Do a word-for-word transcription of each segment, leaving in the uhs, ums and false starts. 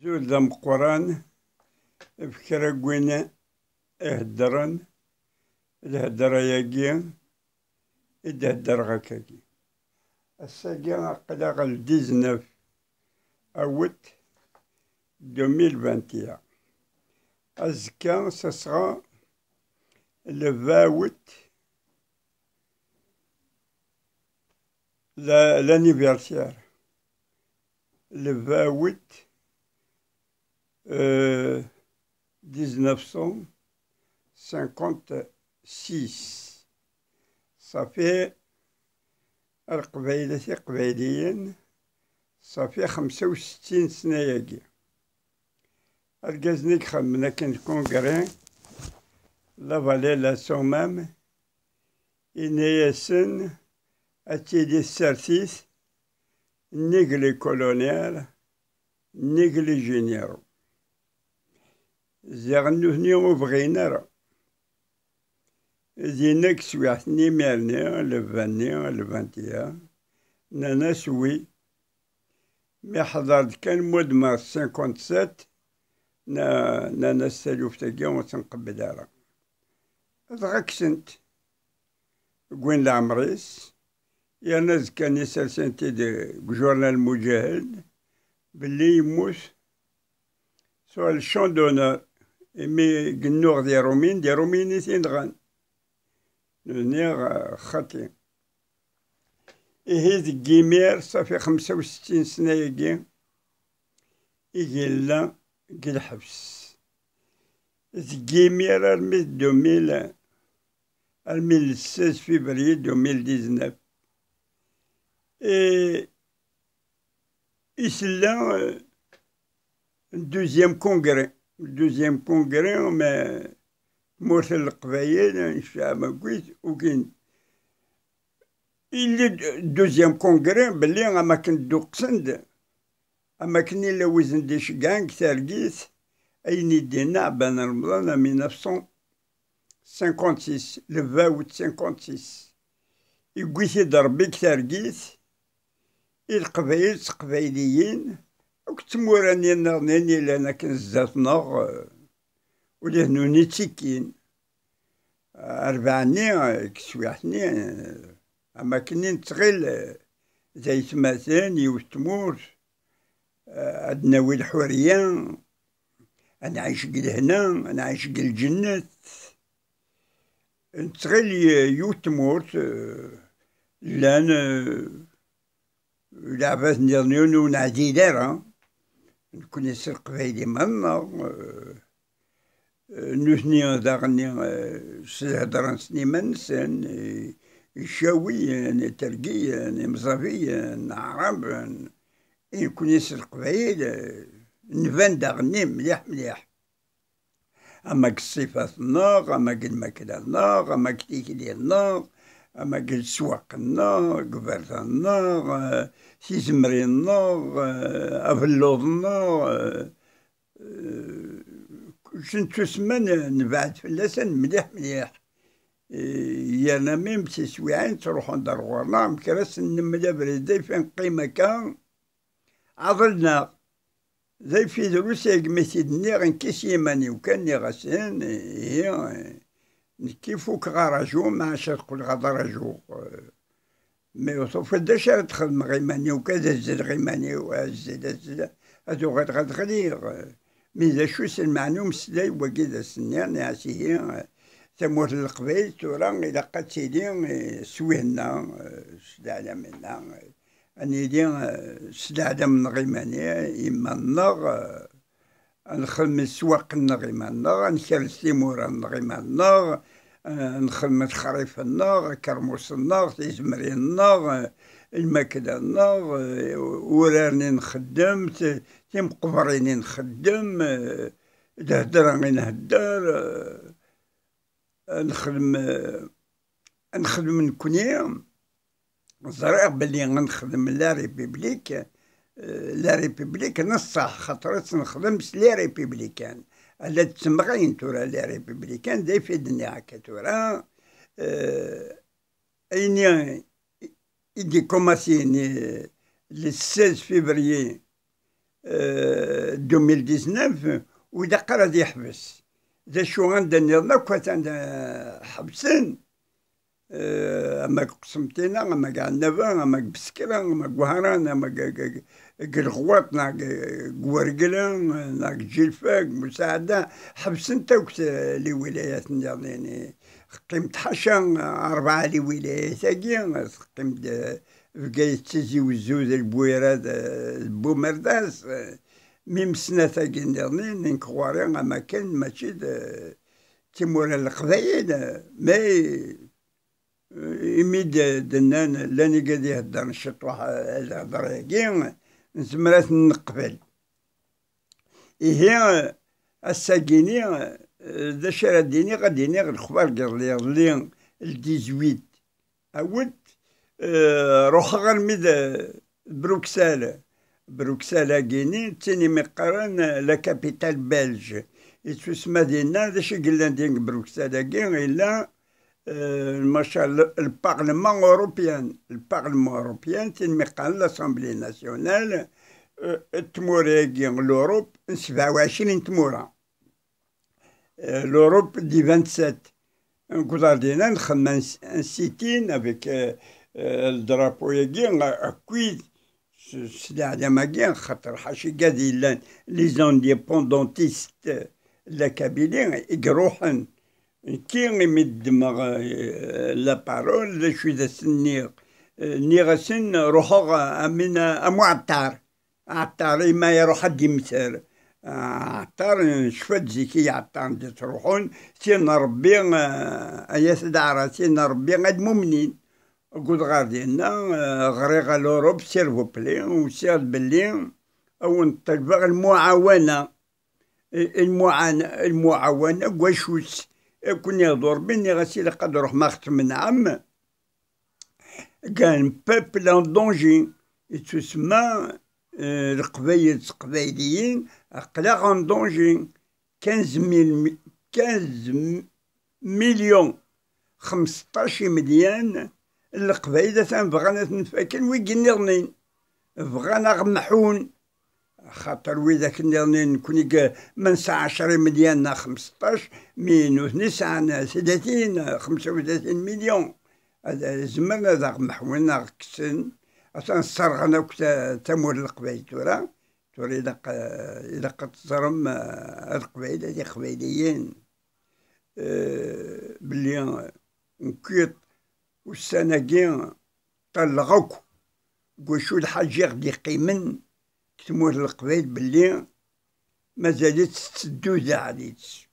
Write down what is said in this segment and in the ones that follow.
Azul d ameqqran ɣef kra n win iheddren lhedra-agi i d-heddreɣ akkagi. Ass-agi aql-aɣ le dix-neuf août deux mille vingt et un. Azekka s asɣa le vingt août, la- l'anniversaire, le vingt août, euh, dix-neuf cent cinquante-six. Ṣafi, a Leqbayel, a Tiqbayliyin, ṣafi xemsa u settin sna-agi. Argaz-nni i ixemmen akken le congrès, la vallée la Sommam, yenna-yasen ad tili tsertit nnig les colonels, nnig les généraux. Ziɣen nutni ur bɣin ara. Dinna deg teswiɛt-nni, imir-nni, le vingt-nni, le vingt et un, nnan-as oui. Mi ḥḍer-d kan mois de mars cinquante-sept, na- nnan-as taluft-agi ur tt-nqebbel ara. Dɣa kksen-t deg win leɛmer-is, yerna azekka-nni sersen-t-id deg ujurnal Muǧahel belli yemmut sur le champ d'honneur, imi yennuɣ d Irumiyen, d Irumiyen i t-inɣan. Nniɣ, eh, xaṭi. Ihi deg imir, ṣafi xemsa u settin sna-agi i yella deg lḥebs. Deg imir armi d deux mille, armi le seize février deux mille dix-neuf. Et isella, euh, deuxième congrès. Deuxième congrès, mais tmurt n Leqbayel, n ccɛab akkit, ukin. Illi deuxième congrès, belli am akken dduqsen-d, am akken illa wizen d-iceggɛen deg targit, ayen i d-inna Ɛebban Remḍan en mille neuf cent cinquante-six, le vingt août cinquante-six. Yewwi-t-id Rebbi deg targit, i Leqbayel d Teqbayliyin, akk d tmura-nni nniḍen yellan akken zdat-neɣ, eh, ula d nutni ttikkin. Arbaɛ-nni, eh, deg teswiɛt-nni, eh, am akken i nettɣil, eh, d aytmaten, yiwet tmurt, eh, ad d-nawi lḥuriya, ad nɛic deg lehna, ad nɛic deg lǧennet. Nettɣil y- yiwet tmurt, eh, llan, eh, leɛbad nniḍen ur neɛdil ara. Nekni s Leqbayel iman-nneɣ, eh, eh, nutni daɣen, eh, s lhedra-nsen iman-nsen, eh, Icawiyen, Itergiyen, Imẓabiyen, Aɛraben. I nekni s Leqbayel, eh, nban daɣen mliḥ mliḥ. Ama deg ṣṣifat-nneɣ, ama deg lmakla-nneɣ, ama deg tikli-nneɣ, ama deg leswaq-nneɣ, deg iberdan-nneɣ, eh, tizemrin-nneɣ, eh, abelluḍ-nneɣ, eh, eh, kullec nettusemma, nebɛed fell-asen mliḥ mliḥ. Eh, yerna mim tiswiɛin ttruḥun-d ar ɣur-neɣ, amek ara sen-nemmel abrid, ayf neqqim akka, ɛḍel-neɣ. D ayf i drus, agmi t-id-nniɣ, nekki s yiman-iw kan, nniɣ-asen, ihi, nekki fukeɣ araju, maɛac ad qqleɣ ad rajuɣ. Mi ur tufiḍ d acu ara d-xedmeɣ iman-iw kan, ad azzleɣ iman-iw, azzl, azzl, ad uɣaleɣ ad ɣliɣ. Mi d acu s lmeɛna umeslay wagi d asenni, nniɣ-as ihi, tamurt n Leqbayel tura ilaq ad tili, eh, s wihenna, eh, s leɛlam-nneɣ, eh, ad nili, eh, s leɛlam-nneɣ iman-, iman-nneɣ, eh, ad nexdem leswaq-nneɣ iman-nneɣ, ad nkerrez timura-nneɣ iman-nneɣ, eh, ad nexdem lexrif-nneɣ, akermus-nneɣ, tizemrin-nneɣ, eh, lmakla-nneɣ, eh, urar-nni nxeddem, ti- timeqbrin i nxeddem, eh, lhedra i nhedder, eh, ad nexdem, eh, ad nexdem nekkni. Ẓriɣ belli ad nexdem la République, eh, la République n ṣṣeḥ, xaṭer ad tt-nexdem s les républicains. Ala d temɣayin tura les républicains, d ayf i d-nniɣ akka tura, eh, ayen i, i d-ikumasin, eh, le seize février eh, deux mille dix-neuf, ur ilaq ara ad yeḥbes. D acu anda nniḍen akk atan, eh, ḥebsen, eh, ama deg Qsenṭina, ama deg Ɛennaba, ama deg Bsekra, ama deg Wehran, ama deg, deg, deg Leɣwaṭ, neɣ deg, deg Wergla, neɣ deg Ǧilfa, deg Musaɛda, ḥebsent akk, eh, liwilayat nniḍen. Teqqimt ḥaca rebɛa liwilayat-agi, teqqimt, eh, Bgayet, Tizi Wezzu, d Lbuyra, d, d Bumerdas, eh, mi mesnat-agi nniḍen, nekk ɣur-i am akken mačči d, eh, timura n Leqbayel, eh, mais, eh, imi d-, d-nnan llan igad iheddren ciṭuḥ, eh, lhedra-agi, nezmer ad ten-neqbel. Ihi, ass-agini, eh, d acu ara d-iniɣ? Ad d-iniɣ lexbar n yiḍelli, iḍelli, le dix-huit août, eh, ruḥeɣ armi d, d Bruxelles. Bruxelles-agi-ni, d tin imi qqaren, eh, la capitale belge. Yettusma dinna, d acu i yellan din deg Bruxelles-agi? Yella, eh, maca, le, le Parlement européen. Le Parlement européen, tin imi qqaren l'Assemblée nationale, eh, tmura-agi, l'Europe, n sebɛa u ɛecrin tmura. Eh, l'Europe di vingt-sept. Deg uḍar dinna, nxeddem un, un sit-in avec, eh, eh, le drapeau-agi, eh, akkit s, s leɛlam-agi, xaṭer ḥaca igad yellan, les indépendantistes, eh, la Kabylie, i iruḥen. Nekki, imi d-ddmeɣ, eh, la parole, d acu i d asen-nniɣ? Eh, nniɣ-asen, ruḥeɣ, eh, am win, eh, am uɛeṭṭar. Aɛeṭṭar, imi iruḥ ad d-imter. Aɛeṭṭar, necfa-d zik i iɛeṭṭaren d-ittruḥun, tin n Ṛebbi, eh, ay at daɛra, tin n Ṛebbi ad mumnin. Deg uḍar dinna, eh, ɣriɣ à l'Europe, s'il vous plaît, usiɣ-d belli ad wen-ṭelbeɣ lmuɛawana. Eh, lmuɛana, lmuɛawana, deg wacu-tt? Ad ken-iɣḍu Ṛebbi, nniɣ-as ilaq ad ruḥem ad ɣ-tmenɛem. Gan peuple en danger. Yettusemma, eh, Leqbayel d Teqbayliyin, aql-aɣ en danger. Quinze mille, quinze millions, xmesṭac imelyan n Leqbayel atan bɣan ad ten-faken wigi nniḍen. Bɣan ad ɣ-mḥun. Axaṭer widak nniḍen, nekkni g-, ma nesɛa ɛecra imelyan neɣ xmesṭac, mi nutni sɛan tlatin, xemsa u tlatin milyon. Ad, zemren ad aɣ-meḥwen, ad aɣ-kksen. Atan sserɣen akk ta-, tamurt n Leqbayel tura. Tura ilaq, ilaq ad teẓrem, eh, a Leqbayel, a Tiqbayliyin, eh, belli nekki ussan-agi ṭalleɣ akk deg wacu lḥaǧa i ɣ-d-iqqimen deg tmurt n Leqbayel, belli mazal-itt tetteddu daɛli-tt.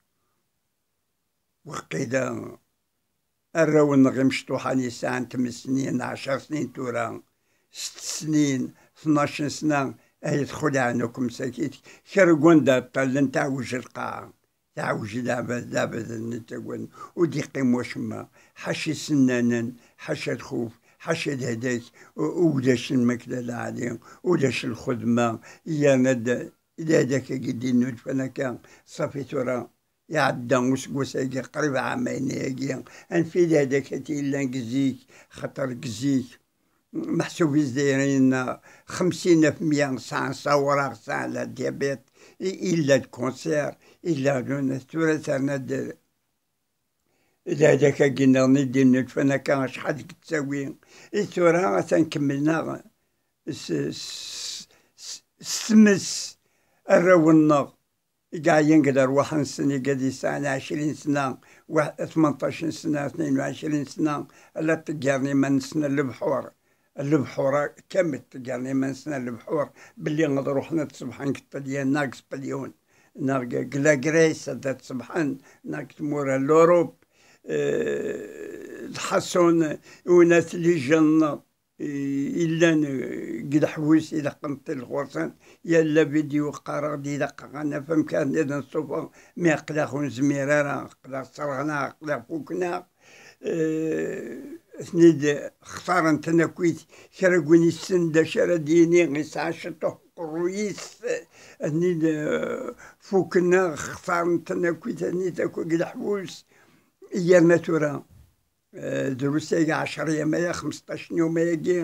Waqila arraw-nneɣ imecṭuḥen yesɛan tmes snin, ɛecr snin tura, sett snin, tnac sna, ay txudaɛen akk msakit, kra n wanda ṭṭallen teɛwej lqaɛa. Teɛwej leɛbad, leɛbad n ttagad, ur d-iqqim wacemma, ḥaca isennanen, ḥaca lxuf, ḥaca lehlak, u-, ulac lmakla lɛali, ulac lxedma, yerna-d lehlak-agi d-innulfan akka, ṣafi tura, iɛedda useggas-agi qrib ɛamayen-agi, anef i lehlak-agi yellan deg zik, xaṭer deg zik, meḥsub Izzayriyen xemsin af mya sɛan sawra, sɛan la diabète, i-, illa lkanser, illa luna, tura terna-d lehlak-agi nniḍen i d-innulfan akka acḥal i yettawi. I tura atan kemmlen-aɣ s, s, s, s tmes arraw-nneɣ i yeɛyan deg lerwaḥ-nsen, igad yesɛan ɛecrin sna, wa-, tmenṭac sna, tnin u ɛecrin sna, la ṭeggaren iman-nsen ar lebḥur. Lebḥur kamel ṭeggaren iman-nsen ar lebḥur, belli ad ruḥen ad ṣebḥen deg Ṭelyan, neɣ deg Spelyon, neɣ deg, deg la Grèce ad ṣebḥen, neɣ deg tmura n l'Europe. Eh, lḥaṣun, unat lijan i-, illan, eh, deg leḥbus, ilaq nṭil ɣur-sen. Yal la vidéo qqareɣ-d, ilaq ad naf amek ara nid nṣufa, mi aql-aɣ ur nezmir ara, aql-aɣ sserɣen-aɣ, aql-aɣ fuken-aɣ. Eh, ten-id xtaren-ten akkit, kra n win issen d acu ara d-yini, isɛa ciṭuḥ uqerruy-is, ten-id, eh, fuken-aɣ, xtaren-ten akkit, ten-id akk deg leḥbus. Yerna tura, eh, drus-agi ɛecra yama-ya, xmesṭac n yuma-agi,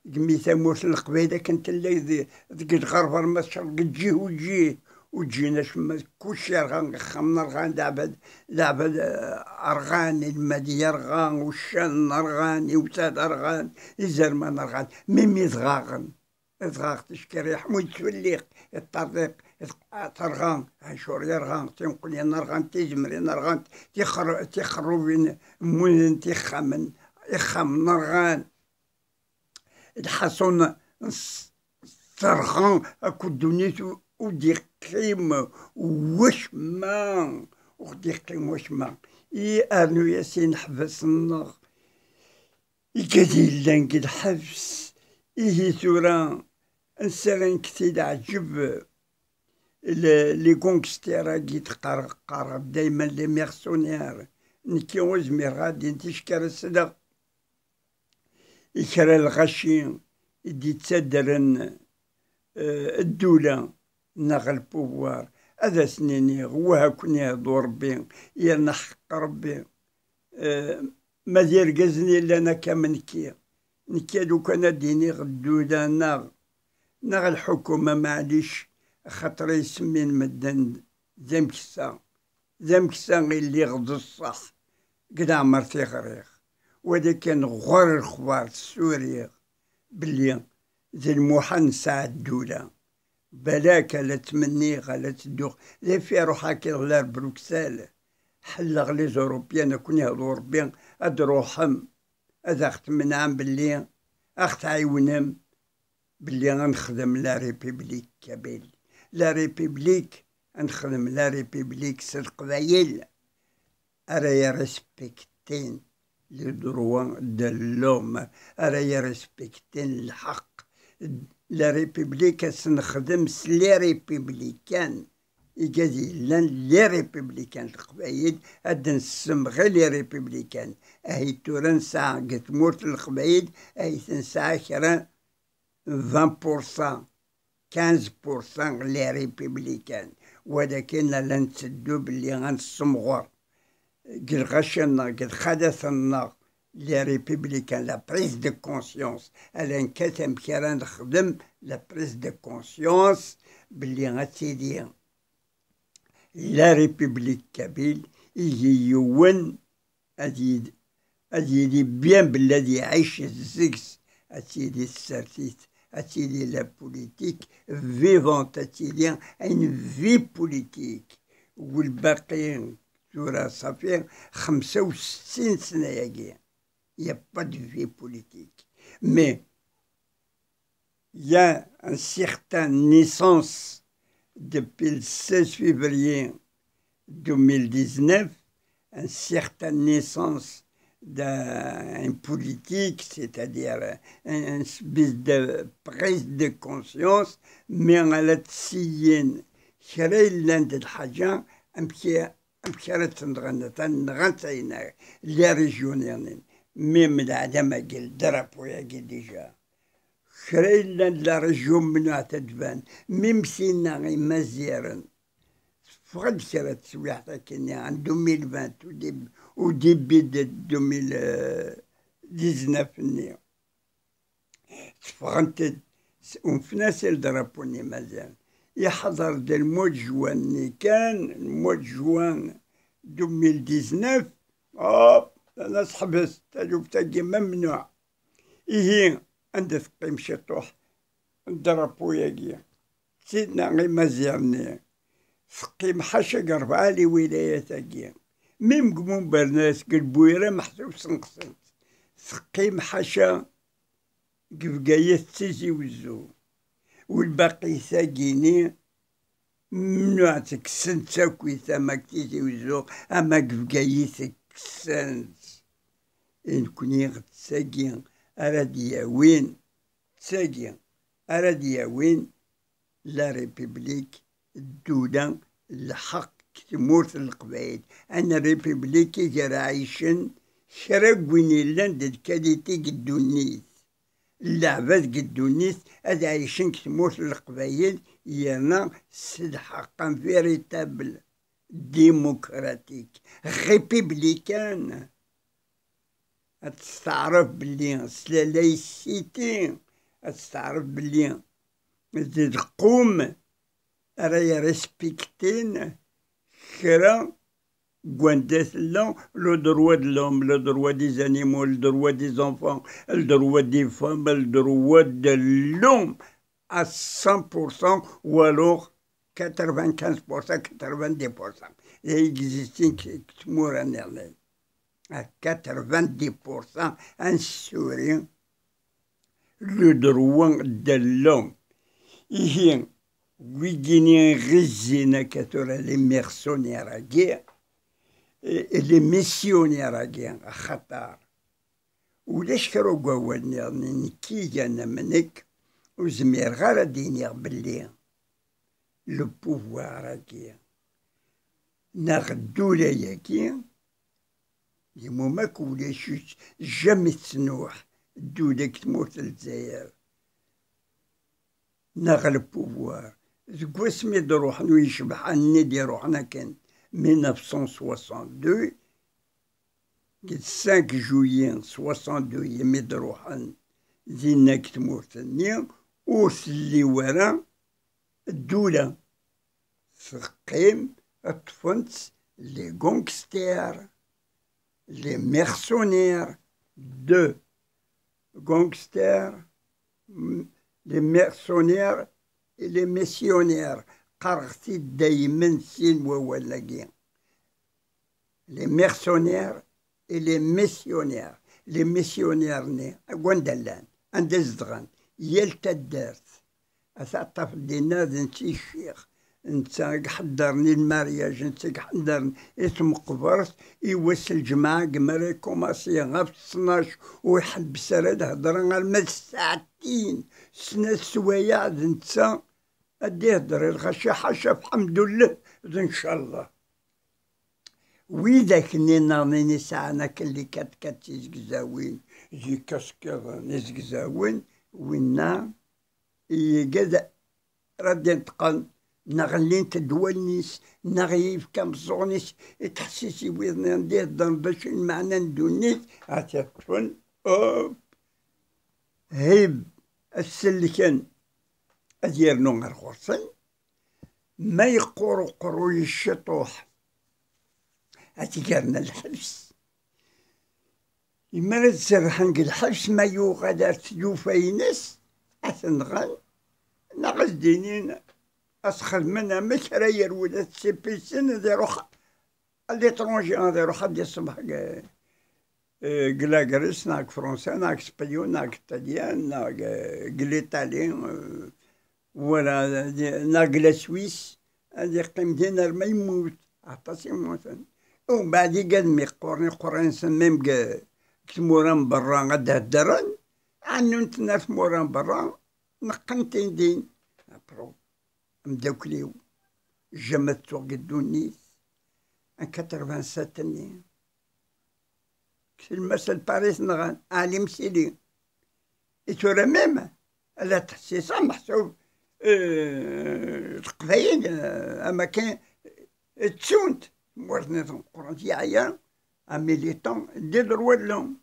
Deg mi tamurt n Leqbayel akken tella di-, deg lɣerb, arma tecreq deg ǧih u ǧih, ur ǧǧin acemma, kullec yerɣa, ixxamen rɣan, leɛbad, leɛbad, eh, rɣan, lmad yerɣa, uccanen rɣan, iwtal rɣan, izerman rɣan, mimi idɣaɣen, idɣaɣ ticekkar iḥmu yettwelliq, iṭṭerḍiq, terɣa, ancur yerɣa, tinqulin rɣant, tizemrin rɣant, tixer-, tixerrubin mmunen, tixxamen, ixxamen rɣan. Lḥaṣun s-, terɣa akk ddunit, u-, ur d-iqqim wacemma, ur d-iqqim wacemma. I arnu-yas ineḥbas-nneɣ i kad yellan deg lḥebs, ihi tura ansa ara nekk-t-id-ɛǧeb le-, les gangsters-agi d-qqar-, qqareɣ dayman les mercenaires, nekki ur zmireɣ ad din ticekkar ad sleɣ i kra lɣaci i d-yettaddren, eh, ddula neɣ le pouvoir, ad asen-iniɣ, wah, ad ken-ihdu Rebbi, yerna ḥeqq Rebbi. Eh, ma d irgazen yellan akka am nekki, nekki lukan ad d-iniɣ ddula neɣ, neɣ lḥukuma, maɛlic, axaṭer i semmin medden d ameksa, d ameksa i lliɣ d ṣṣeḥ deg leɛmer tiɣriɣ. Walakin ɣur lexbar ssuriɣ belli d lmuḥal nesɛa ddula. Balak ala ttmenniɣ, ala ttedduɣ, d afi ruḥ akka ɣer Bruxelles. Ḥelleɣ les Européens, ad ken-ihdu Rebbi, ad d-ruḥem, ad aɣ-tmenɛem belli, aɣ-tɛiwnem belli ad nexdem la République kabyle. La République, ad nexdem la République s Leqbayel ara yerrespektin les droits de l'homme, ara yerrespektin lḥeqq. La République ad s-nexdem s les Républicains. Igad yellan les Républicains n Leqbayel, ad d-nessemɣi les Républicains. Ahi tura nesɛa deg tmurt n Leqbayel, ahi t-nesɛa kra vingt pour cent, quinze pour cent les Républicains. Walakin la netteddu belli ad nessemɣer deg lɣaci-nneɣ, deg lxalat-nneɣ, les Républicains, la prise de conscience, ala nekkat amek ara nexdem la prise de conscience belli ad tili la République kabyle, ihi yiwen ad yi-, ad yili bien belli ad iɛic deg-s, ad tili tsertit, ad tili la politique vivante, ad tili une vie politique. Welbaqi tura ṣafi xemsa u settin sna-agi, il n'y a pas de vie politique. Mais il y a une certaine naissance depuis le seize février deux mille dix-neuf, une certaine naissance d'un politique, c'est-à-dire une, une espèce de prise de conscience, mais à la tsiyin, kra yellan d lḥaǧa, amek, amek ara tt-nɣen, atan nɣan-tt ayen, les régions-nni, même d aɛdam-agi, le drapeau-agi déjà. Kra yellan d la région, mnuɛ ad d-tban, même tinna imaziren. Teffeɣ-d kra teswiɛt akkenni, en deux mille vingt, au début, au début de deux mille dix-neuf-nni. Teffɣent-d, s-, unfen-as le drapeau-nni Maziɣ. Iḥḍer-d le mois de juin-nni kan, le mois de juin deux mille dix-neuf, hop, nnan-as ḥbes, taluft-agi mamnuɛ. Ihi, anda teqqim ciṭuḥ drapeau-agi? Sidna Imaziɣen-nni, teqqim ḥaca deg rebɛa liwilayat-agi. Même deg Umbernas, deg Lbuyra, meḥsub sneqsen-tt. Teqqim ḥaca deg Bgayet d Tizi Wezzu. Welbaqi tagi-nni, mnuɛ, kksen-tt akkit, ama deg Tizi Wezzu, ama deg Bgayet kksen-tt. I nekni d tagi ara d-yawin, d tagi ara d-yawin la République, ddula, lḥeqq deg tmurt n Leqbayel. Une République i gar ɛicen kra n win yellan d lkaliti deg ddunit. Leɛbad deg ddunit ad ɛicen deg tmurt n Leqbayel, yerna s lḥeqq, un véritable démocratique, républicain. Ad testeɛref belli s la laïcité ad testeɛref belli d lqum ara yerrespektin kra n wanda tella le droit de l'homme, le droit des animaux, le droit des enfants, le droit des femmes, le droit de l'homme à cent pour cent, ou alors quatre-vingt-quinze pour cent, quatre-vingt-dix pour cent. Il existe une à quatre-vingt-dix pour cent, un souris, le droit de l'homme. Ihi, wigini ɣizzin akka tura les mercenaires-agi, eh, les missionnaires-agi, axaṭer ulac kra n wawal nniḍen i nekk igan am nekk, ur zmireɣ ara ad d-iniɣ belli le pouvoir-agi neɣ ddula-agi, yemmum akk ulac, jamais tettnuḥ ddula deg tmurt n Lezzayer, neɣ le pouvoir. Deg wasmi d-ruḥen, ur yecbeḥ anni d-iruḥen akken, mille neuf cent soixante-deux, deg cinq juillet soixante-deux, imi d-ruḥen dinna deg tmurt-nni, ur telli wara ddula. Teqqim, ṭṭfen-tt les gangsters, les mercenaires, deux gangsters, m-, les mercenaires et les missionnaires. Qqareɣ-t-id daymen sin wawalen-agi. Les mercenaires et les missionnaires. Les missionnaires-nni, wanda llan, anda zedɣen, yal taddart. Ad taṭṭaf dinna d netta i ccix, netta i iḥeddren i lmaryaj, netta i iḥeddren i tmeqbert, i wass n lǧemɛa, deg mi ara ikumasi ɣef ttnac, ur iḥebbes ara ad hedren arma d ssaɛtin, snat swayeɛ d netta ad d-ihedder i lɣaci, ḥaca ɣef ḥemdullah d ncallah. Widak-nni nniḍen i sɛan akken les quatre-quatre tizegzawin, les casques-iḍen izegzawen, winna igad ara d-ineṭqen, neɣ llint-d wallen-is, neɣ yefka ameẓẓuɣ-is i tḥessis i wiḍen, anda iheddren d acu i lmeɛna n ddunit, ad t-ṭṭfen, hop, hib, ad sellken, ad yernu ɣer ɣur-sen. Ma yeqqur uqerruy-is ciṭuḥ, ad t-gren lḥebs. Imi ara d-serrḥen deg lḥebs, ma yuɣal ar tlufa-ines, ad t-nɣen, neɣ ad s-d-inin, ad s-xedmen amek ara yerwel at sipisen, ad iruḥ à l'étranger, ad iruḥ ad iṣbeḥ deg, eh, deg la Grèce, neɣ deg Fransa, neɣ deg Spanyul, neɣ deg Ṭṭalyan, neɣ deg, deg l'Italie, eh, wala, neɣ deg la Suisse, ad iqqim din arma yemmut. Aṭas i yemmuten. Umbeɛd igad mi qqur, iqerra-nsen même deg, deg tmura n berra ad d-heddren, ɛennun-ten ar tmura n berra, neqqen-ten din. Après, ameddakel-iw, jamais ttuɣ deg ddunit, en quatre-vingt-sept-nni. Deg tlemmast n Paris nɣan Ɛli Msili. I tura même, ala ttḥessiseɣ meḥsub, eh, Leqbayel, eh, am akken ttunt. Tmurt-nni tmeqqrent yeɛya, un militant des droits de l'homme.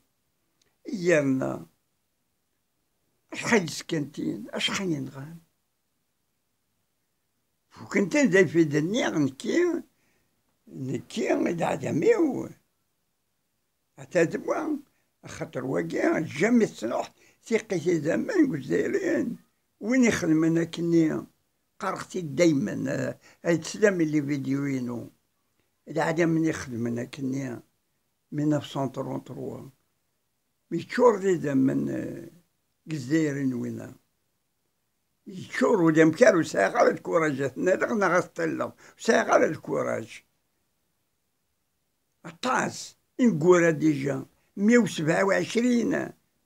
Yerna acḥal skantin, acḥal i nɣan. Fuken-ten d ayfiden-nni, nekki, nekki d aɛdam-iw. Ata d wa, axaṭer wagi, jamais tettruḥ tiqqit idammen deg Uzzayriyen. Win ixedmen akkenni, qqareɣ-t-id daymen, eh, ay teslam i les vidéos-inu. D aɛdamen ixedmen akkenni, mille neuf cent trente-trois. Yeččur d idammen, eh, deg Uzzayriyen winna. Yeččur ulamek ara ur sɛiɣ ara lkuraj ad t-nnaleɣ neɣ ad t-ṭṭalleɣ. Ur sɛiɣ ara lkuraj. Aṭas ineggura déjà, meyya u sebɛa u ɛecrin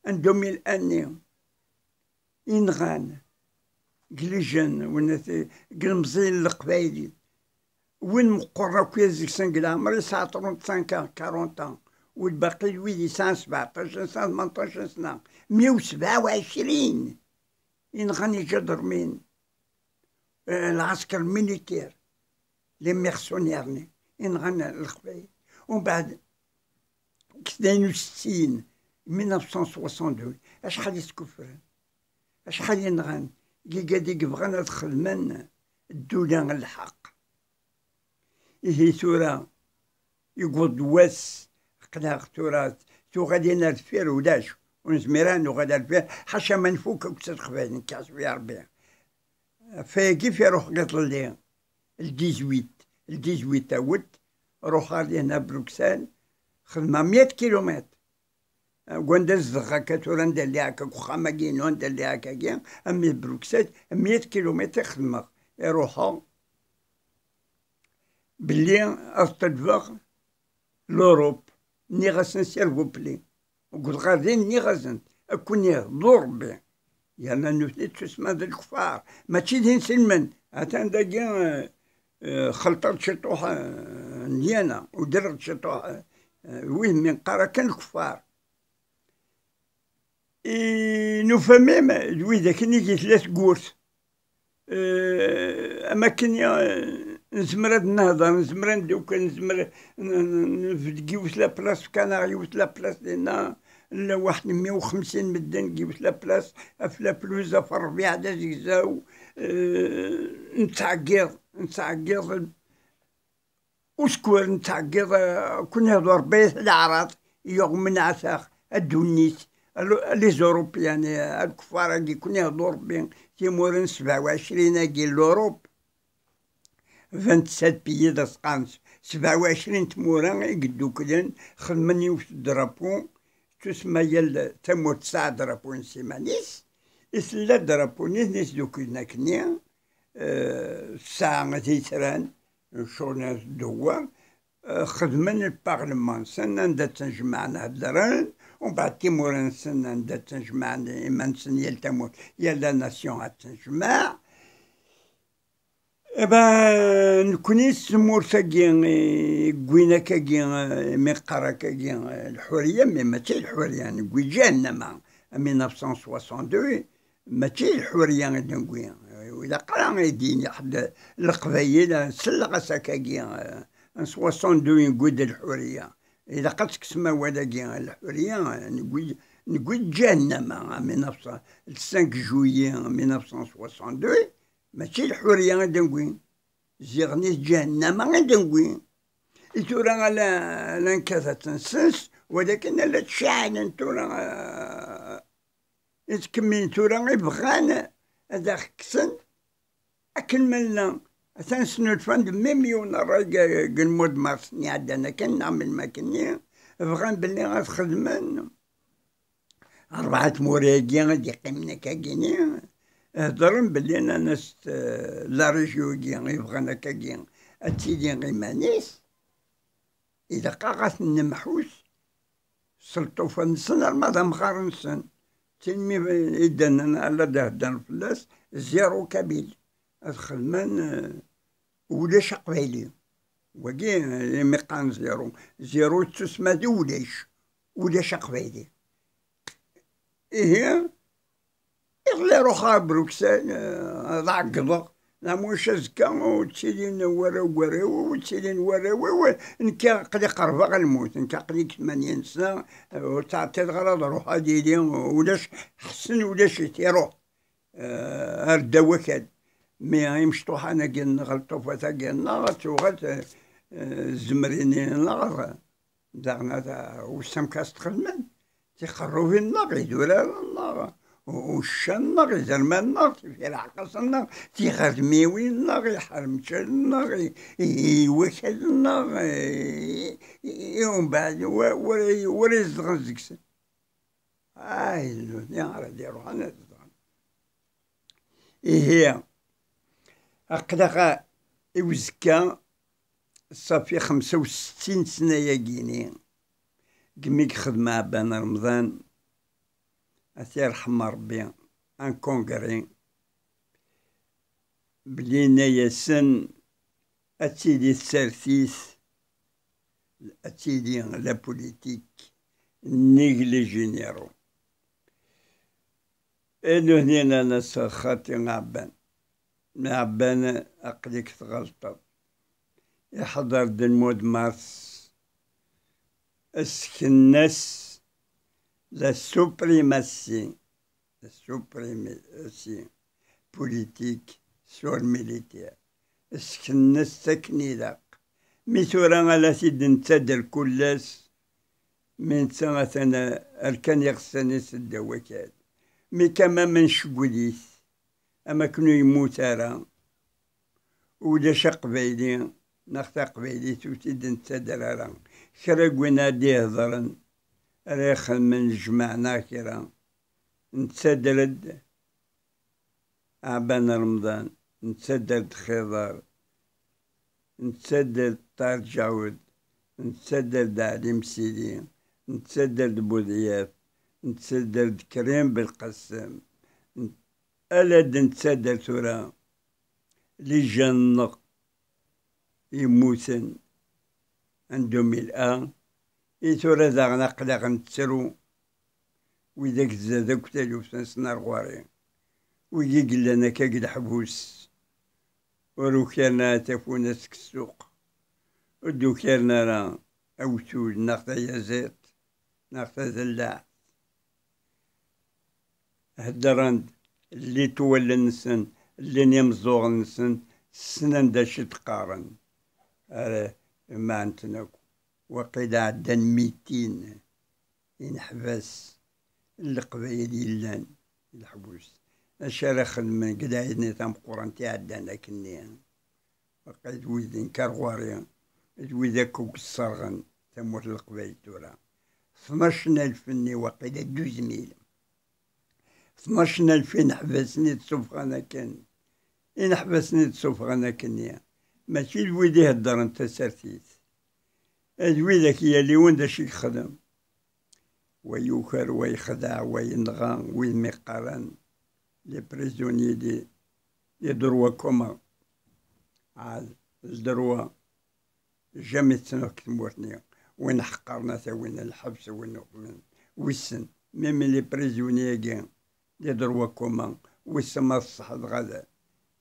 en deux mille un-nni. Inɣan deg les jeunes, win at-, deg ilemẓiyen n Leqbayel. Win meqqren akk deg-sen deg leɛmer yesɛa trente-cinq ans, quarante ans. U lbaqi d wid yesɛan sebɛeṭṭac sna, tmenṭac sna. Meyya u sebɛa u ɛecrin inɣan iǧadermin, eh, lɛesker militaire, les mercenaires-nni, inɣan Leqbayel. Umbeɛd, deg tnin u settin, mille neuf cent soixante-deux, acḥal i skufren? Acḥal i nɣan igad i yebɣan ad xedmen ddula n lḥeqq. Ihi tura, yewweḍ wass, aql-aɣ tura tuɣalin ar deffir ulac, ur nezmir ara nuɣal ar deffir, ḥaca ma nfuk akk s Leqbayel, nekk ḥasbi Ṛebbi. Ɣef wayagi i ruḥeɣ iḍelli, le dix-huit, le dix-huit août, ruḥeɣ dinna Bruxelles, xedmeɣ meyya kilumitr. Deg wanda zedɣeɣ akka tura, anda lliɣ akka, deg uxxam-agi-inu, anda lliɣ akkagi, armi d Bruxelles, meyya kilumitr i xedmeɣ, i ruḥeɣ, belli ad ṭelbeɣ l'Europe. Nniɣ-asen, s'il vous plaît. Wwḍeɣ ɣer din, nniɣ-asen, ad ken-ihḍu Ṛebbi. Yerna nutni ttusman d lkufar, mačči d inselmen. Atan dagi, eh, eh, xelṭeɣ-d ciṭuḥ, eh, n Lyana, udreɣ-d ciṭuḥ, eh, eh, wid mi neqqar akken lkufar. I nufa même d widak nnig i tella tewwurt. Eh, am akken, eh, nezmer ad nehder, nezmer ad neddukel, nezmer n-, n-, nbedd deg yiwet la place, fkan-aɣ yiwet la place dinna, llan waḥed meyya u xemsin medden deg yiwet la place, ɣef la pelouse, ɣef ṛṛbiɛ d azegzaw, eh, nettɛeggiḍ, nettɛeggiḍ. Uskwer nettɛeggiḍ, eh, kun ihḍu Ṛebbi leɛraḍ, yuɣ menɛet-aɣ, a ddunit, a l-, a les Européens, eh, a lkeffar-agi, kun ihḍu Ṛebbi, timura n sebɛa u ɛecrin-agi n l'Europe, vingt-sept pays d asqan, sebɛa u ɛecrin tmura i yedduklen, xedmen yiwet drapeau, tusemma yal tamurt tesɛa drapeau n siman-is, i tella drapeau-nni i tduklen akkenni, eh, tesɛa titran, ccɣel n ddewwer, eh, xedmen lparlman-nsen anda ttnejmaɛen heddren, umbeɛd timura-nsen anda ttnejmaɛen iman-nsen yal tamurt, yal la nation ad tnejmaɛ. Eh ben, nekni s tmurt-agi i yewwin akkagi, eh, mi qqar akkagi, eh, lḥuriya, mais mačči lḥuriya, newwi ǧahennama, en mille neuf cent soixante-deux, mačči lḥuriya i d-newwi. Ur ilaq ara i d-yini ḥedd Leqbayel, selleɣ-as akkagi, eh, en soixante-deux i newwi-d lḥuriya. Ilaq ad tekksem awal-agi, lḥuriya, newwi, newwi ǧahennama, en mille neuf cent, le cinq juillet mille neuf cent soixante-deux, mačči lḥuriya i d-newwi. Ziɣ nit ǧahennama i d-newwi. I tura ala, ala nekkat ad tt-nsens, walakin ala ttcaɛlen tura, eh, i ttkemmilen tura i bɣan ad aɣ-kksen akken ma nella. Atan snulfan-d même yiwen ṛṛay deg, deg lmud mars-nni iɛeddan akken, neɣ melmi akkenni, bɣan belli ad xedmen rebɛa tmura-agi i d-yeqqimen akkagini, heddren belli nnan-as, eh, la région-agi i bɣan akkagi ad tili iman-is, ilaq-aɣ ad ten-nemḥus s lṭufan-nsen arma d amɣar-nsen. Tin mi i d-nnan ala d-heddren fell-as, zéro kabyle. Ad xedmen, eh, ulac aqbayli. Wagi, eh, imi qqaren zéro. Zéro yettusma d ulac. Ulac aqbayli. Ihi, iḍelli ruḥeɣ ar Bruxelles, eh, ad ɛeggḍeɣ. Neɣ muc azekka ur ttilin warraw, warraw, ur ttilin warraw-iw. Nekk aql-i qerbeɣ a lmut. Nekk aql-i deg tmanya n sna, eh, ur ttɛeṭṭileɣ ara ad ruḥeɣ ad yili ulac, ḥsen ulac-it, iruḥ, eh, ar ddaw wakal. Mi imecṭuḥan-agi-nneɣ, lṭufat-agi-nneɣ, ad tuɣal, eh, eh, tzemrin-nneɣ, daɣen ad, eh, ussan kas txedmen. Tiqerrubin-nneɣ, idurar-nneɣ, u-, uccan-nneɣ, izerman-nneɣ, tifirɛqas-nneɣ, tiɣermiwin-nneɣ, iḥermcan-nneɣ, i, i, i wakal-nneɣ, i, i, i umbeɛd wa-, wara, wara izedɣen deg-sen. Ay, d nutni ara d-iruḥen ad zedɣen. Ihi, aql-aɣ i uzekka, ṣafi xemsa u settin sna-yagini, deg mi yexdem Ɛebban Remḍan, ad t-yerḥem Ṛebbi, un congrès, belli yenna-yasen ad tili tsertit, ad tili la politique nnig les généraux. Inu hnin-aneɣ s xaṭi Ɛebban. Ɛebban, aql-ik tɣelṭeḍ. Iḥḍer-d lmud mars, as-kennas la suprématie, suprématie politique sur militaire. Sken-as akken ilaq. Mi tura ala t-id-nettader kul ass, mi netta atan rkan iɣsan-is ddaw wakal. Mi kama ma ncewwel-it, am akken ur yemmut ara, ulac aqbayli neɣ taqbaylit ur t-id-nettader ara. Kra n win ad d-ihedren, ara ixedmen lejmaɛ neɣ kra, nettader-d Ɛban Remḍan, nettader-d Xiḍer, nettader-d Ṭaher Ǧaɛud, nettader-d Ɛli Msili, nettader-d Buḍyaf, nettader-d Krim Belqasem, n-, ala d-nettader tura lijan-nneɣ yemmuten en deux mille un, i tura daɣen aql-aɣ nettru widak zdat akk taluft-nsen ar ɣur-i, wigi yellan akka deg leḥbus, ur ukaren ara tafunast deg ssuq, ur d-ukaren ara awtul neɣ tayaziḍt neɣ tadellaɛt. Heddren-d, llit wallen-nsen, llin imeẓẓuɣen-nsen, ssnen d acu i d-qqaren. Ara imanten akk, waqila ɛeddan mitin ineḥbas n Leqbayel yellan leḥbus. Acu ara xedmen deg lɛinat tameqqrant iɛeddan akkenni? Waqil d wid inker ɣur-i, d wid akk i yesserɣen tamurt n Leqbayel tura. Tnac n alef-nni waqila douze mille. Tnac n alef ineḥbasen i d-sufɣen akken. Ineḥbasen i d-sufɣen akkenni. Mačči d wid iheddren tasertit. D widak yal yiwen d acu i yexdem. Wa yuker, wa yexdeɛ, wa yenɣa, wid mi qqaren les prisonniers des, des droits communs. Ɛad, le droit, jamais ttnuɣ deg tmurt-nni. Win ḥeqqren ad t-awin lḥebs, win uqmen. Wissen, même les prisonniers-agi, les droits communs, wissen ma d ṣṣeḥ dɣa d,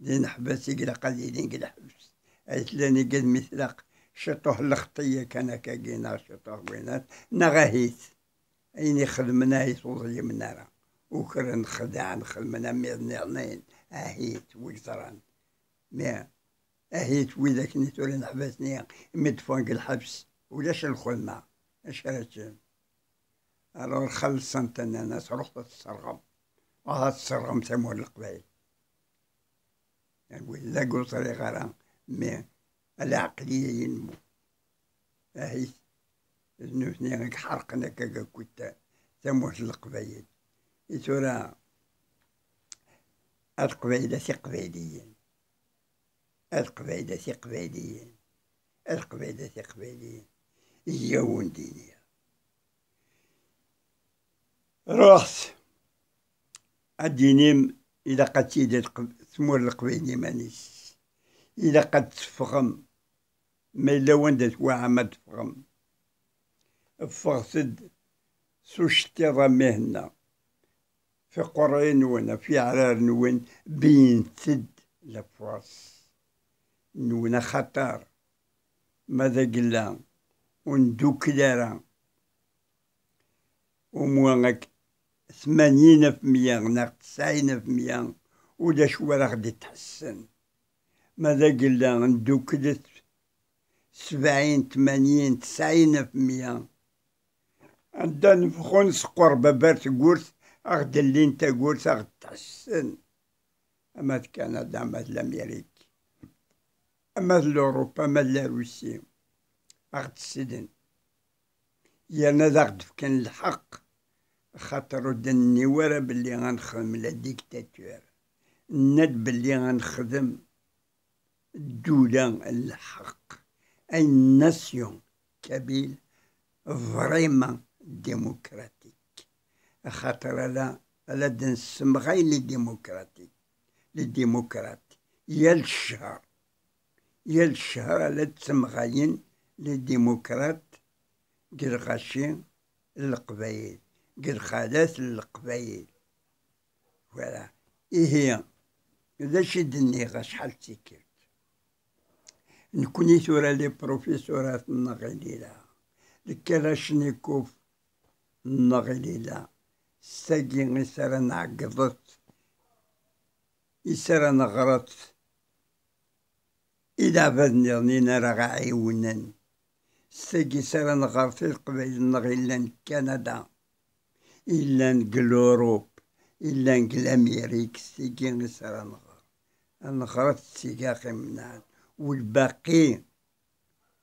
d ineḥbas i ilaq ad ilin deg lḥebs. Ay tlan igad mi tlaq, ciṭuḥ lxeṭṭiyya kan akkagi, neɣ ciṭuḥ winat, neɣ ahit. Ayen ixedmen ahit ur ḍlimen ara. Ukren, xedɛen, xedmen am iḍ nniḍen, ahit, wi yeẓran. Mais, ahit, widak-nni tura ineḥbasen-nni, mi d-ffɣen deg lḥebs, ulac lxedma. Acu ara ččen? Alors xellṣen-ten, nnan-as: "Ruḥet ad tesserɣem, ruḥet ad tesserɣem tamurt n Leqbayel." Wid d ur ẓriɣ ara, mais ala ɛeqliya-inu. Ahit, d nutni i iḥerqen akka akk tamurt n Leqbayel. I tura, a Leqbayel, a Tiqbayliyin. A Leqbayel, a Tiqbayliyin. A Leqbayel, a Tiqbayliyin. Iyyaw ur d-iniɣ. Ruḥet, ad d-inim, ilaq ad tili Leqb-, tmurt n Leqbayel iman-is. Ilaq ad teffɣem. Ma yella wanda twaɛam ad teffɣem, ffɣet-d s uceṭṭiḍ am Mhenni. F iqerray-nwen, f iɛrar-nwen, beynet-d la force-nwen, axaṭer ma d agella ur ndukkel ara, umwa ak tmanyin af mya neɣ tesɛin af mya, ulac wara ɣ-d-ittḥessen. Ma d agella nduklet sebɛin, tmanyin, tesɛin af mya. Anda nefɣu nesqur baba ar tewwurt, a ɣ-d-llin tawwurt, a ɣ-d-tḥessen. Ama d Kanada, ama d Lamirik, ama d Lurupa, ama d Larusi, a ɣ-d-slen. Yerna ad aɣ-d-fken lḥeqq, axaṭer ur d-nenni wara belli ad nexdem la dictature. Nenna-d belli ad nexdem ddula n lḥeqq, une nation kabyle vraiment démocratique. Axaṭer ala, ala d-nessemɣay les démocratiques, les démocrates, yal ccher. Yal ccher ala d-ttemɣayen les démocrates deg lɣaci n Leqbayel, deg lxalat n Leqbayel. Voilà. Ihi, d acu i d-nniɣ acḥal d tikkelt? Nekkni tura les professorat-nneɣ i nila, le kalachnikov-nneɣ i nila, s tagi i s ara nɛeggḍet, i s ara neɣret i leɛbad nniḍen ara ɣ-ɛiwnen. S tagi s ara neɣret i Leqbayel-nneɣ yellan deg Kanada, yellan deg Lurup, yellan deg Lamirik, s tigi i s ara nɣer. Ad neɣret s tigi ɣ-imenɛen. U lbaqi,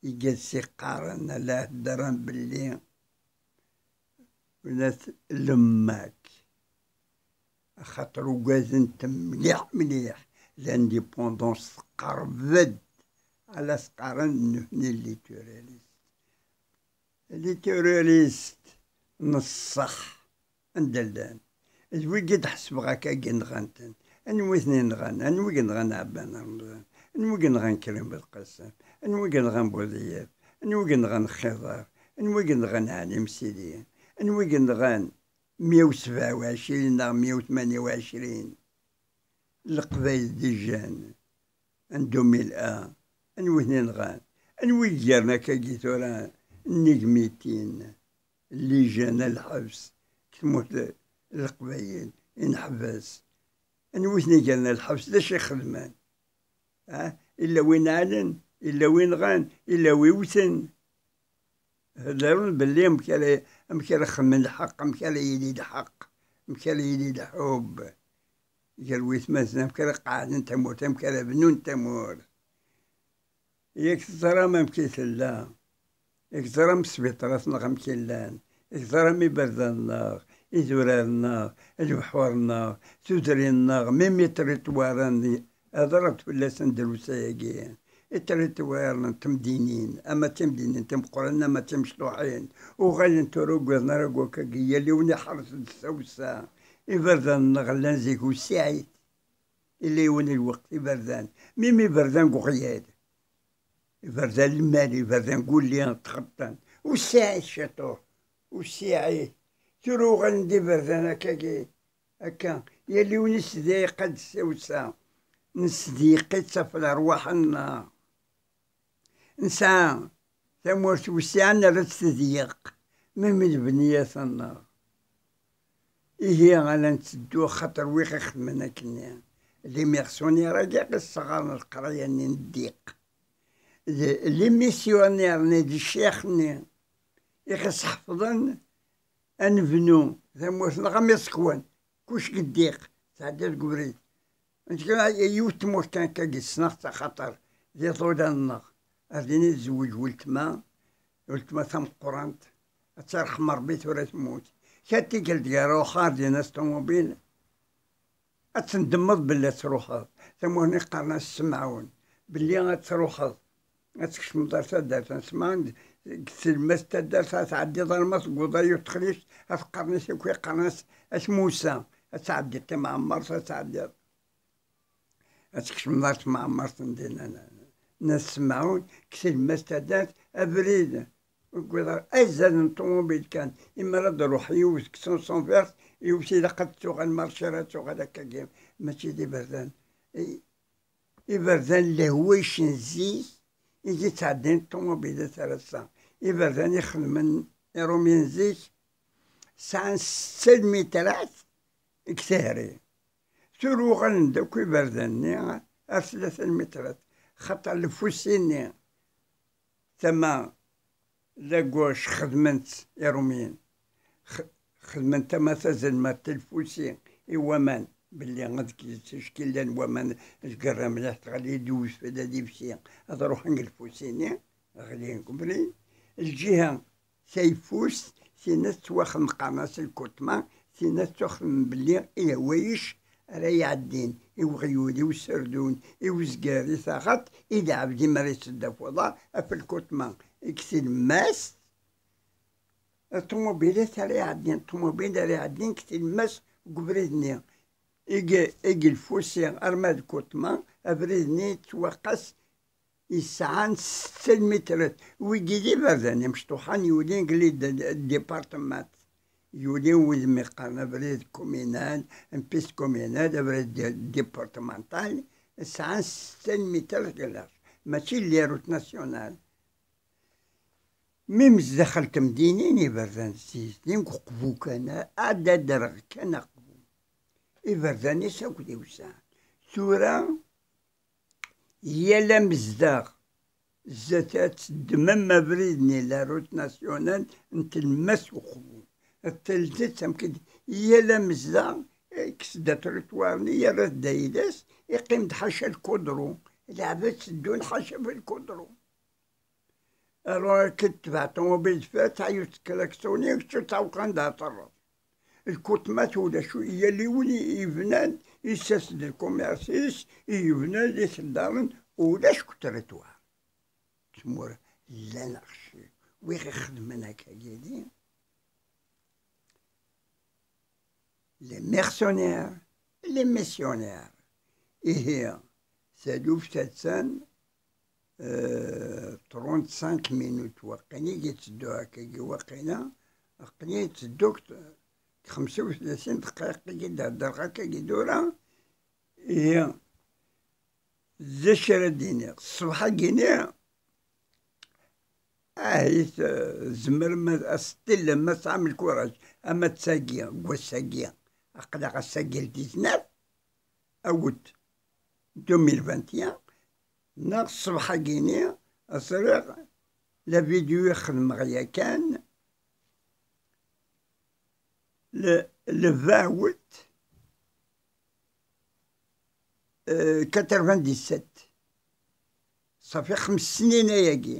iga s-iqqaren, ala heddren belli ula d lemmak, axaṭer ugaden-t mliḥ mliḥ, l'indépendance tqerreb-d, ala s-qqaren nutni littéristes. Littéristes n ṣṣeḥ, anda llan? D wigi d-ḥesbeɣ akka i yenɣan-ten. Anwi i ten-yenɣan? Anwi i yenɣan Ɛebban Remḍan? Anwi i yenɣan Krim Belqasem? Anwi i yenɣan Buḍyaf? Anwi i yenɣan Xiḍer? Anwi i yenɣan Ɛli Msili? Anwi i yenɣan meyya u sebɛa u ɛecrin neɣ meyya u tmanya u ɛecrin? Leqbayel d ijan n deux mille un, anwi i ten-yenɣan? Anwi i yegren akkagi tura nnig mitin, lijan, a lḥebs, deg tmurt n Leqbayel, i neḥbes? Anwi i ten-igren a lḥebs? D acu i xedmen? Ah, illa win ɛalen, illa win ɣan, illa wi wten. Heddren belli amek ara, amek ara xedmen lḥeqq, amek ara yili lḥeqq, amek ara yili lḥubb gar witmaten, amek ara qeɛden tamurt, amek ara bnun tamurt. Yak teẓram amek i tella, yak teẓram sbiṭarat-nneɣ amek i llan, yak teẓram iberdan-nneɣ, idurar-nneɣ, lebḥur-nneɣ, tudrin-nneɣ, même itriṭwaren, hedṛeɣ-d fell-asen drus ayagi. Itriṭwaren n temdinin, ama d timdinin timeqqranin, ama d timecṭuḥin, uɣalen tura ur wwiḍen ara deg wakkagi, yal yiwen iḥerres-d s tawsa. Iberdan-nneɣ llan zik usiɛit, illa yiwen lweqt iberdan, même iberdan deg uɣyal, iberdan lmal, iberdan deg wulli, txeṭṭan, usiɛit ciṭuḥ, usiɛit. Tura uɣalen d iberdan akkagi, akka, yal yiwen isdiq-d s tawsa, nesdiq-itt ɣef lerwaḥ-nneɣ. Nesɛa tamurt wessiɛen, nerra-tt tedyeq, même d bniyat-nneɣ. Ihi, ala netteddu, axaṭer wi ɣ-ixedmen akkenni? D imiɣsunir-agi i ɣ-isseɣɣaren leqraya-nni n ddiq. D limisyunir-nni d ccix-nni i ɣ-isḥefḍen ad nebnu tamurt-nneɣ am iẓekwan, kullec deg ddiq, tɛeddiḍ deg ubrid. Nekk yiwet tmurt kan akka i ssneɣ-tt, axaṭer d iḍudan-nneɣ. Ar din i tezweǧ weltma, weltma tameqqrant, ad tt-irḥem Ṛebbi, tura temmut. Kra n tikkelt gar ruḥeɣ ar din s ṭumubil, ad tendemmeḍ belli ad truḥeḍ. Tamurt-nni qqaren-as Semɛun, belli ad truḥeḍ, ad tkecmeḍ ar taddart n Semɛun, deg tlemmast n taddart, ad tɛeddiḍ arma tegguḍ ay uṭexlic, ad qqaren-as akk, qqaren-as At Musa, ad tɛeddiḍ Timɛemmert, ad tɛeddiḍ. Ad tkecmeḍ ar tmeɛmert n dinna n At Semɛun, deg tlemmast n taddart, abrid ur yewwiḍ ara, azal n ṭumubil kan. Imi ara d-iruḥ yiwet deg sens inverse, yiwet ilaq ad tuɣal marci, ara tuɣal akkagi, mačči d iberdan. I-, iberdan n lehwayec n zik i yettɛeddin ṭumubilat ar ass-a. Iberdan i xedmen Iṛumyen zik sɛan setta lmitrat deg tehri. Tura uɣalen-d akk iberdan-nni ar tlata lmitrat, xaṭer lfusi-nni tama la gauche xedmen-tt Iṛumyen. X-, xedmen tama tazelmaḍt lfusi i waman, belli ad k-, ticki llan waman, lgerra mliḥ teɣli-d udfel ad ifsi, ad ruḥen deg lfusi-nni, ɣlin deg ubrid. Lǧiha tayeffust, tinna tettwaxdem qqaren-as lkutma, tinna tettwaxdem belli i lehwayec ara iɛeddin, i weɣyul, i userdun, i uzger, i taɣaṭ, i lɛebd, imi ara isedda f uḍar, ɣef lkutma, deg tlemmast, ṭumubilat ara iɛeddin, ṭumubil ara iɛeddin deg tlemmast deg ubrid-nni, i, i lfusi arma d lkutma, abrid-nni yettwaqqas yesɛan setta lmitrat. Wigi d iberdan imecṭuḥen yulin deg les dé-, départements. Yulin wid mi qqaren abrid communal, une piste communale, abrid dé-, départemental, sɛan setta lmitrat deg large. Mačči les routes nationales. Mi mezdaxel temdinin iberdan zziznin deg uqbu kan, ad adreɣ kan aqbu. Iberdan-is akk d iwsan. Tura, yal amezdaɣ zdat ad teddmem abrid-nni, la route nationale n tlemmast uqbu. Ad teltet amkid yal amezdaɣ, ikkes-d atrottoir-nni, yerra-t d ayla-s, iqqim-d ḥaca lkudru. Lɛebd tteddun ḥaca f lkudru. Alors, akken tebɛeḍ ṭumubil deffir, tɛeyyu teklaksuni, kečč ur tɛawqeḍ anda ad terreḍ. Lkutmat ulac, yal yiwen i yebnan, yessas-d lkumirs-is, i yebnan iseddaren, ulac ku trottoir. Tmura, llan archives, wi ɣ-ixedmen akka yili. Les mercenaires, les missionnaires. Ihi, taluft attan, euh, trente-cinq minutes waqqin i yetteddu akkagi, waqqina, waqqin i yetteddu deg xemsa u tlatin dqayeq i d-heddreɣ akkagi tura. Ihi, d acu ara d-iniɣ? Ṣṣbeḥ-agi-ni, ahit, eh, tzemrem ad, ad s-tellem, ma tesɛam lkuraj, ama d tagi, deg wass-agi, aql-aɣ ass-agi le dix-neuf août deux mille vingt et un, neɣ ṣṣbeḥ-agi-ni, ẓriɣ la vidéo i xedmeɣ yakan, le, le vingt août, euh, quatre-vingt-dix-sept. Ṣafi xems snin ayagi.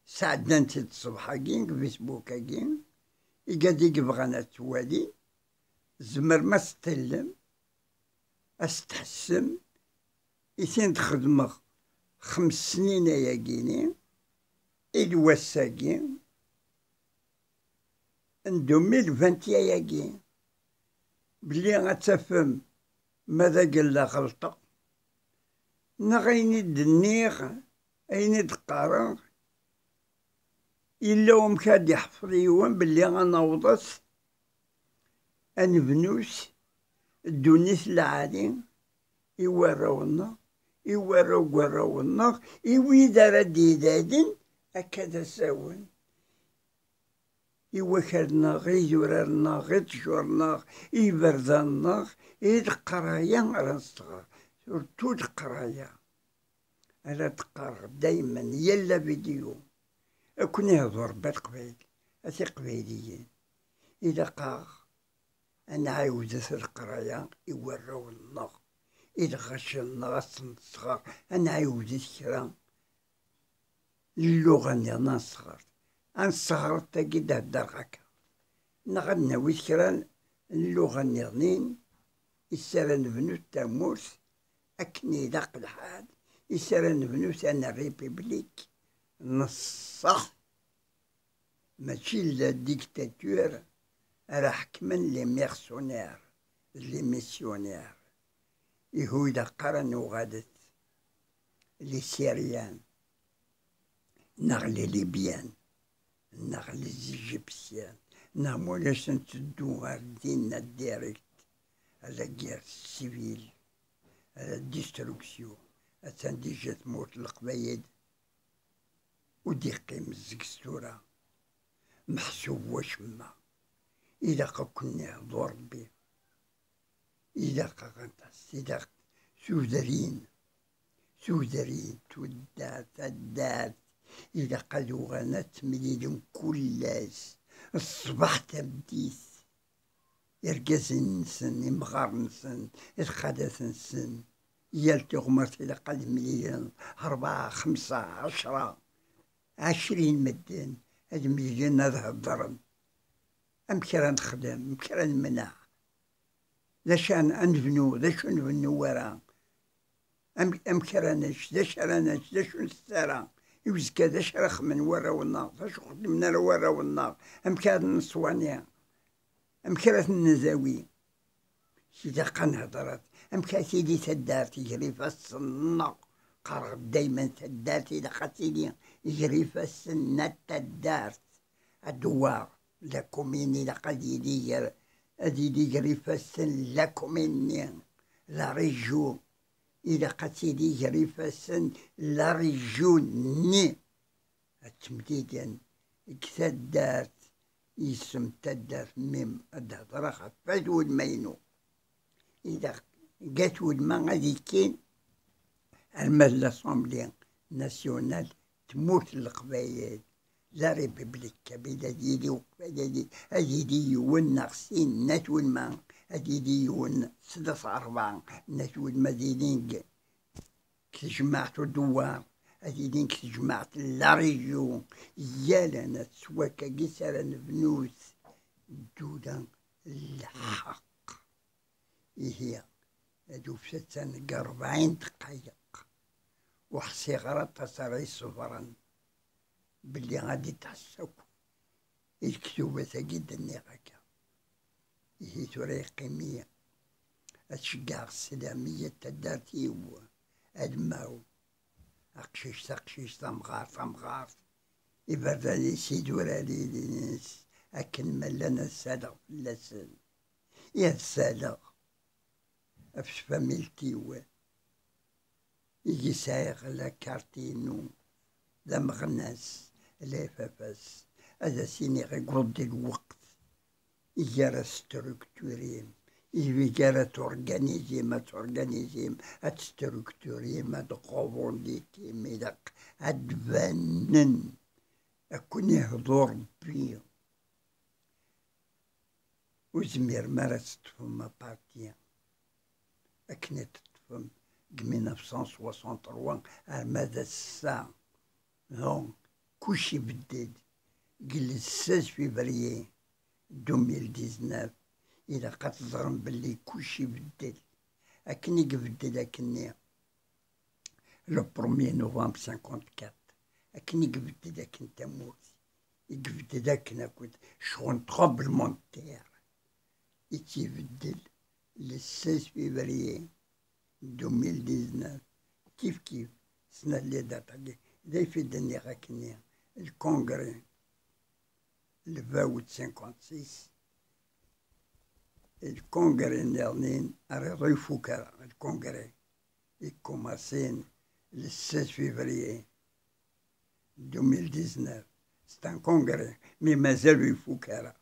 Sɛeddan-tt-id ṣṣbeḥ-agi, deg Facebook-agi. Igad i yebɣan ad twalin, tzemrem ad s-tellem, ad s-tḥessem. I tin d-xedmeɣ xems snin ayagi-ni, i d wass-agi, n deux mille vingt et un-agi, belli ad tafem ma d agella ɣelṭeɣ, neɣ ayen i d-nniɣ, ayen i d-qqareɣ, yella wamek ad d-iḥfeḍ yiwen belli ad naweḍ-as ad nebnu-s ddunit lɛali i warraw-nneɣ, i warraw n warraw-nneɣ, i wid ara d-ilalen akka d asawen. I wakal-nneɣ, i idurar-nneɣ, i ttjur-nneɣ, i iberdan-nneɣ, i leqraya ara nesɣer, surtout leqraya. Ara d-qqareɣ daymen, yal la vidéo, ad ken-ihḍu Rebbi a Leqbayel, a Tiqbayliyin. Ilaq-aɣ ad nɛiwdet leqraya i warraw-nneɣ, i lɣaci-nneɣ ad sen-nesɣer, ad nɛiwdet kra n lluɣa nniḍen ad nesɣer, ad nesɣer tagi d-heddreɣ akka, neɣ ad nawi kra n lluɣa nniḍnin i s ara nebnu tamurt akken ilaq lḥal, i s ara nebnu tana ripiblik n ṣṣeḥ. Mačči d la dictature ara ḥekmen les mercenaires d les missionnaires. Ihi ur ilaq ara nuɣalet les Syriens, neɣ les Libyens, neɣ les Égyptiens, neɣ ma ulac ad nteddu ar dinna direct, à la guerre civile, à la destruction, attan déjà tmurt n Leqbayel ur d-iqqim seg-s tura meḥsub wacemma. Ilaq ad ken-ihḍu Rebbi. Ilaq aṭas, ilaq tudrin, tudrin, tuddar, taddart, ilaq ad uɣalen ad ttemlilen kul ass, ṣṣbeḥ tameddit. Irgazen-nsen, imɣaren-nsen, lxalat-nsen, yal tiɣmert ilaq ad mlilen, rebɛa, xemsa, ɛecra, ɛecrin medden, ad mlilen, ad heddren. Amek ara nexdem? Amek ara nemneɛ? D acu ara n-, ad nebnu? D acu ur nbennu ara? Am-, amek ara nečč? D acu ara nečč? D acu ur ntett ara? I uzekka, d acu ara xedmen warraw-nneɣ? D acu ur xeddmen ara warraw-nneɣ? Amek ara neṣwani? Amek ara ten-nzawi? Ilaq ad nehḍret. Amek ara tili taddart gar ifassen-nneɣ? Qqareɣ daymen taddart ilaq ad tili gar ifassen n at taddart. Adewar, la commune, ilaq ad yili gar, ad yili gar ifassen n la commune-nni. La région, ilaq ad tili gar ifassen n la région-nni. Ad ttemlilin deg taddart, yisem taddart, mim ad d-hedreɣ ɣef At Welma-inu. Ilaq deg At Welma ad ikkin arma d l'Assemblée nationale, tmurt n Leqbayel, la République kabyle, ad yili, ad yili, ad yili yiwen neɣ sin n At Welma, ad yili yiwen sḍis rebɛa n At Welma ad ilin deg tejmaɛt n udewwar, ad ilin deg tejmaɛt n la région, yal ass s wakka-agi s ara nebnut ddula n lḥeqq. Ihi, ad ufet attan deg rebɛin dqayeq. Ur ḥṣiɣ ara aṭas ara iṣebren belli ad d-tḥess akk i lektubat-agi d-nniɣ akka. Ihi tura yeqqim-iyi ad ceggɛeɣ sslam i yat taddart-iw, almaw, aqcic taqcict, amɣar tamɣart, iberdan-is, idurar-ines, akken ma llan ad saleɣ fell-asen. I ad saleɣ ɣef tfamilt-iw i yi-sɛiɣ la carte-inu d ameɣnas, la F F S, ad as-iniɣ iwweḍ-d lweqt i ara testructurim, i ara torganizim, ad torganizim, ad testructurim, ad revendikim, ilaq ad d-banen, ad ken-ihdu Rebbi. Ur tezmirem ara ad teṭṭfem aparti akken i teṭṭfem deg mille neuf cent soixante-trois arma d ass-a. Donc, kullec ibeddel. Deg le seize février deux mille dix-neuf, ilaq ad teẓrem belli kullec ibeddel. Akken i ibeddel akkenni, le premier novembre cinquante-quatre, akken i ibeddel akken tamurt, i ibeddel akken akk ccɣel n tremblement de terre, i tt-ibeddel le seize février deux mille dix-neuf, kif kif, snat les dates-agi, d ayf i d-nniɣ akkenni, le congrès, le vingt août cinquante-six, le congrès nniḍen ara ur ifuk ara, le congrès ikkumaṣin le seize février deux mille dix-neuf. C'est un congrès, mais mazal ur ifuk ara.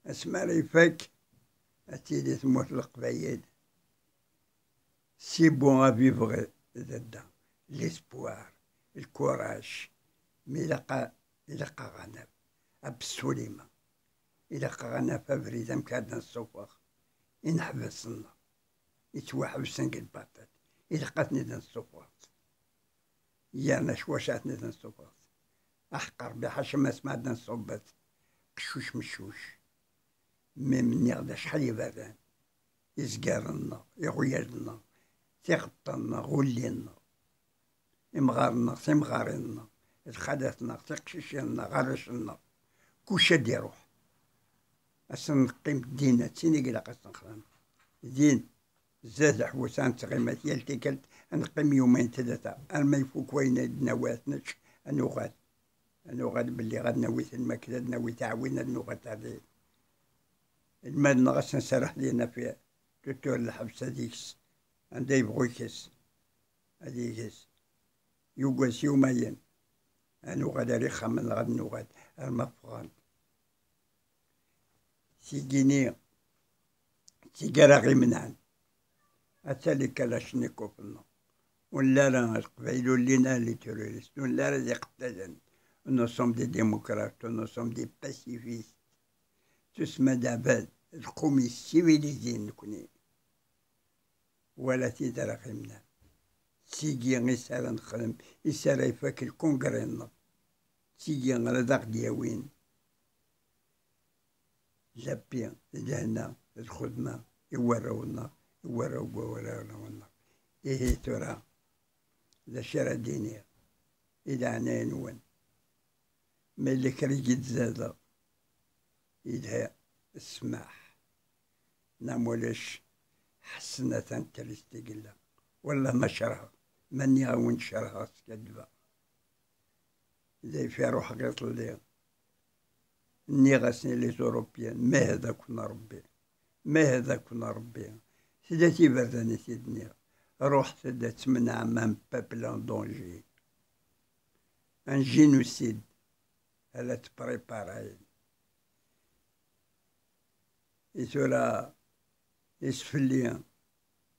Asmi ara ifak, ad tili tmurt n Leqbayel si bon à vivre, d da, l'espoir, le courage. Mais ilaq a, ilaq-aɣ ad naf, absolument. Ilaq-aɣ ad naf abrid amek ad d-nessufeɣ ineḥbas-nneɣ yettwaḥebsen deg lbaṭel. Ilaq ad ten-id-nessufeɣ. Yerna s wacu ad ten-id-nessufeɣ? Aḥeqq Rebbi, ḥaca ma asmi ad d-nṣubbet qeccuc meccuc. Mi m-nniɣ-d acḥal iberdan, izgaren-nneɣ, iɣyal-nneɣ, tiɣeṭṭen-nneɣ, ulli-nneɣ, imɣaren-nneɣ, timɣarin-nneɣ, lxalat-nneɣ, tiqcicin-nneɣ, arrac-nneɣ, kullec ad d-iruḥ. Ass-n neqqim din, d tin i ilaq ad s-nexdem. Din, zdat leḥbus, ad nettɣima yal tikkelt, ad neqqim yumyn tlata, arma ifuk wayen i d-nawi ad t-nečč, ad nuɣal. Ad nuɣal belli ad nawi lmakla, ad nawi taɛwin, ad nuɣal ar din. Lmal-nneɣ ad s-nserreḥ dinna fi tutur lḥebs ad ikes, anda yebɣu ikes, ad ikes. Yugad s yumayen, ad nuɣal ar ixxamen-nneɣ, ad nuɣal arma ffɣen. Tigini, tig ara ɣ-imnɛen. Ad tali kalachnikov-nneɣ. Ur nelli ara, Leqbayel ur llin ara les terroristes, ur nelli ara d iqettalen. Nous sommes des démocrates, nous sommes des pacifistes. Tusma d abad, lqum yessivilizin nekni. Wala tid ara ɣ-imnɛen. Tigi i s ara nexdem, i s ara ifak lkungri-nneɣ. Tigi ara d aɣ-d-yawin la paix, lehna, lxedma i warraw-nneɣ, i warraw n warraw-nneɣ. Ihi tura, d acu ara d-iniɣ? I leɛnaya-nwen, ma yella kra i k-id-zadeɣ, yelha ssmaḥ. Neɣ ma ulac, ḥessen atan trist i yella. Wallah ma cerheɣ, ma nniɣ-awen cerheɣ, skaddbeɣ. D ayf i ruḥeɣ iḍelli. Nniɣ-asen i les Européens, ma hdaken Rebbi, ma hdaken Rebbi, tella tiberdan i t-id-nniɣ. Ruḥet-d ad tmenɛem un peuple en danger. Un génocide. ad la tpriparayen. I tura, isfel-i,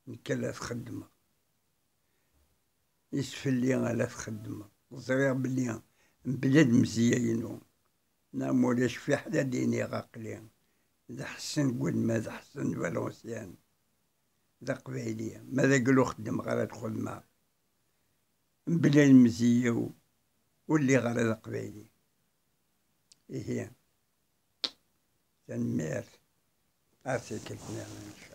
nekk ad la t-xeddmeɣ. Isfel-i ad la t-xeddmeɣ. Ẓriɣ belli mebla d mezya-inu, neɣ ma ulac fiḥel ad d-iniɣ aql-i d Ḥsen n Welma, d Ḥsen n Valenciennes, d aqbayli. Ma d aglu xeddmeɣ ara d-xedmeɣ. Mebla lemzeyya-w, ur lliɣ ara d aqbayli. Ihi, tanemmirt. Ar tikkelt nniḍen, incallah.